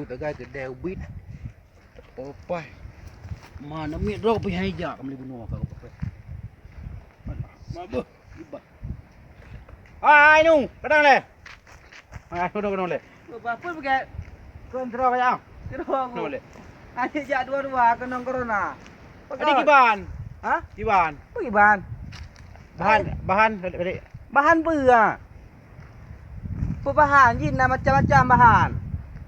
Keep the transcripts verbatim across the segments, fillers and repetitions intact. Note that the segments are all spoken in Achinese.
Gagai keudè ubit. Opai. Mana miet droe pih hai jak ka meuli bunoe ka. Alah, mabeuh, ibat. Hai nu, kadang lé. Hai, keunoe, keunoe lé. Apa peugah? Keunoe kaya. Keunoe aku. Keunoe lé. Aneuk jak dua-dua keunong corona. Adi kiban? Ha? Kiban. Apa kiban? Bahan, bahan, bahan peue, ha? Peue bahan? Jih na macam-macam bahan.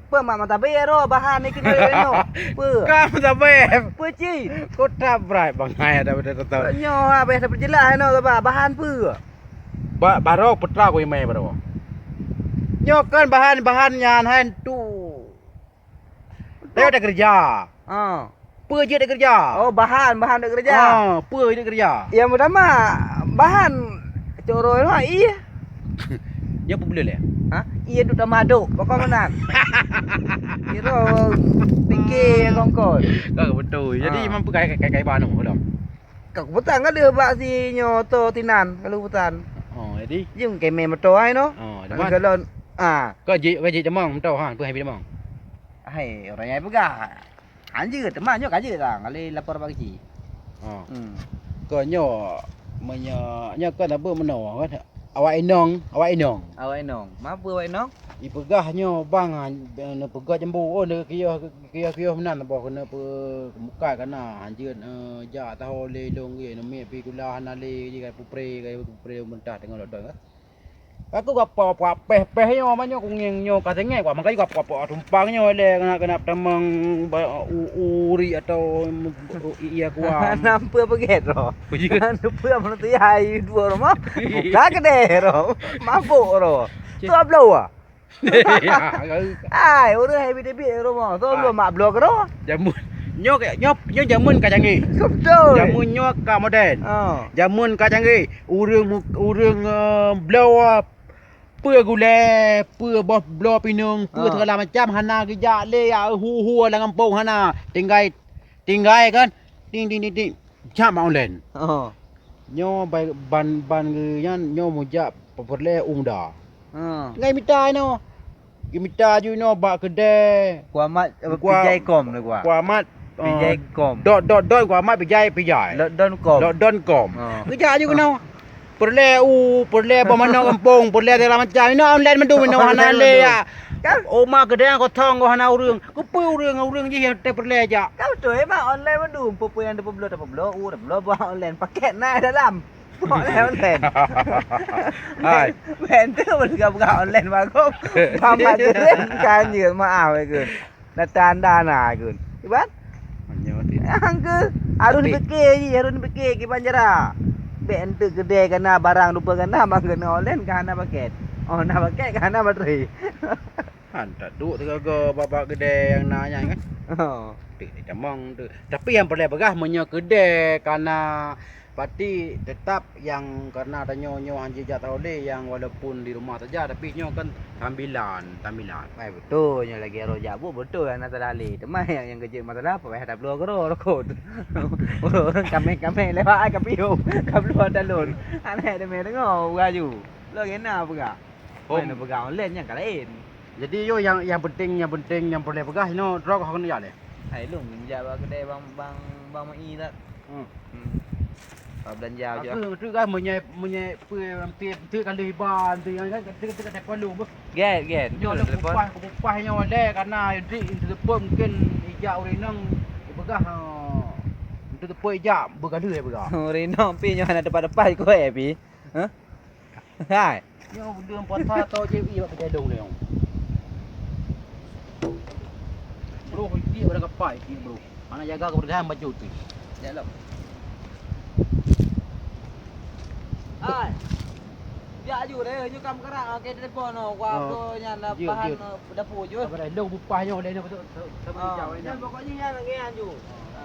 Peue mak mata bèe ro bahan ni keunoe nyoe? Peue? Ka mata bèe. Peue cit? Kota brat bangai ada beda tetap. Nyoe ha, payah tapeujeulaih nyoe, bahan peue? Ba-, barô putra ku imai barô. Nyoe kan bahan-bahan nyan hai tu. Tayok takeureuja. Ha. Peue jeuet takeureuja? Oh, bahan, bahan takeureuja. Ha, peue jeuet takeureuja? Yang pertama, bahan coro nyoe ié. Nyoe peue buleuen lé? Ha? Ié tu tamah dok, pokok meunan. Kira pikir kongkon. Ka beutôi. Jadi ha. Memang peue kai, kai, kai bahan tu, belum? Ka kupeutang ka deuh bak si nyoe to tinan, ka lheueh peutang. Oh, jadi? Jeuem kemé moto ai noh. Oh, anu teuma. Galon, ah. Ka jeuet, ka jeuet jamong moto ha, peue hai jamong? Hai, orang nyang peugah. Hanjeuet teuma nyoe ka jeuet lah, kali lapor bak keuchik. Oh. Hmm. Ka nyoe, meunyoe, nyoe ka na beuh meunoe kan? Awak inong, awak inong. Awak inong. Ma peue awak inong? Ipeugah nyoe bang, ah, neupeugah jambu, oh, neukiyoh, kiyoh-kiyoh meunan boh keuneuk peu-, mukat kana, hanjeuet, eh, jak taho lé lôn geuh, neumiet pi gula hana lé, ji ka peupré, ka peupré pemerintah teungoh lockdown ka. Aku ka po-, po-, peh-peh nyoe, ma nyoe kungieng nyoe ka sengét, wah, makajih ka po-, po-, tumpang nyoe lé, keuneuk, keuneuk tamong ba-, u-, uri atau Iya kuah. Nampak peugét roh. Peugét. Nampak manusia hai dua rumah. Buka kedai roh. Mabuk roh. Cik. Tu ablo ah. Ai, ureueng hai bit-bit rumah. Tu ablo mak bloe roh. Jameun. Nyoe, nyoe, nyoe jameun ka canggih. Betul. Jameun nyoe ka moden. Ha. Jameun ka canggih. Ureueng mu-, ureueng, eh, bloe peue gulai, peue boh bloe pineung, peue segala macam hana geujak lé, ya, hu-hu lam gampông hana. Tinggai Tinggai kan, ting, ting, ting, ting, jak mak online. Oh. Nyoe bai-, ban, ban geuh nyan nyoe meujak peureulée u muda. Ha. Tinggai mita inoe. Geumita ju inoe bak keudè. Kuamat, eh, Kua-, pijai kom lé kuah. Kuamat, eh, pijai kom. Dot, dot, dot, kuamat pijai, pijai. Lockdown kom. Lockdown kom. Oh. Geujak ju keunoe. Peureulée u, peureulée boh manok gampông, peureulée segala macam. Inoe online mandum, inoe hana lé ya. Kan? Oma keudè kosong, hana ureueng. Keupeue ureueng, ureueng jih nyang teupeureulee jak? Ka beutôi, memang online mandum. Peue-peue nyang tapeubloe, tapeubloe, uh, tapeubloe bak online. Paket na dalam. Online, online. Hai. Bèk enteuk peugah-peugah online bagoe. Mamat Keureun kan jeuet, maaf, Keureun. Data anda na, Keureun. Kiban? Nyoe ti. Nyang keuh, harôh tapi neupiké jih, harôh neupiké kiban cara. Bèk enteuk keudè ka na barang rupa ka na, bang keuneuk online ka hana paket. Oh, na paket ka hana baterai. Han taduek sigoe-goe bak-bak keudè nyang na nyan kan. Oh. Teuk ditamong tu. Tapi nyang peureulèe peugah, meunyoe keudè ka na, berarti tetap nyang karena tanyoe nyoe han jijak taolé nyang walaupun di rumah saja, tapi nyoe kan sambilan, sambilan. Ai, beutôi, nyoe lagèe roh jak buet, beutôi hana salah lé. Teuma nyang, nyang keujeuet masalah, payah tabloe keudroe rukon. Ureueng-ureueng kameng-kameng lewat ai ka piôh, ka bloe talon. Hana deungoe, deungoe laju. Lôn na peugah. Hom. Mana peugah online nyang ka laén. Jadi, yo, nyang, nyang penting, nyang penting, nyang peureulèe peugah inoe droe ka keuneuk jak lé. Hai, lôn jak bak keudè bang, bang, bang Mai that. Hmm. Hmm. Ka beulanja ju. Aku tu kan meunyoe, meunyoe peue, peue, peue ka lheueh iba, peue kan, kan, kan, kan, kan, telepon lôn beuh. Gèt, gèt. Nyoe lôn telepon. Kupah, kupah nyoe lé, karena dik telepon mungkin ijak ureueng inong, peugah, eh, telepon ijak, beuh ka lheueh peugah. Ureueng inong pi nyoe hana tepat-tepat ikoh, eh, pi. Hah? Hai. Nyoe budeung puasa atau je i bak peujadong lé nyoe. Bro, iti pada kapai iti, bro. Mana jaga kebersihan baju tu. Ya lo. Hai. Biar aju deh, nyoe kam kerak ke telepon no. Gua apa nyan bahan dapur je. Apa dah long bupah nyoe deh, nyoe betul. Nyan pokoknya nyan ngan aju.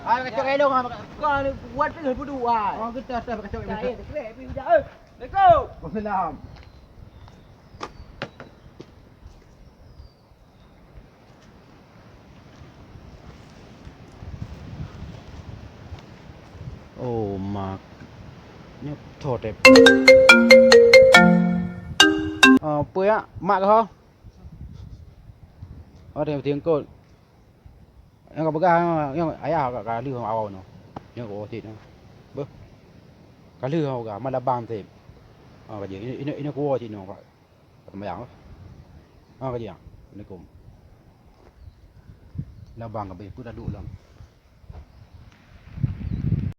Hai, kacok elong ah. Kau ni buat tu budu ai. Oh, kita tak kacok. Saya krek pi ujak eh. Assalamualaikum. Waalaikumsalam. Oh, mak. Nyoe tho tep. Oh, peue ya? Mak kah? Oh, tengok, tengok. Nyang ka peugah, nyang ayah ka, ka lheueh awai nyoe. Nyang ka woe cit nyoe. Beuh. Ka lheueh awai peugah, ma labang tem. Ha, ka jeuet. Ini, ini, ini kuwoe cit nyoe, Pak. Ka teumayang. Ha, ka jeuet. Assalamualaikum. Labang ka beuh, peue taduek lom.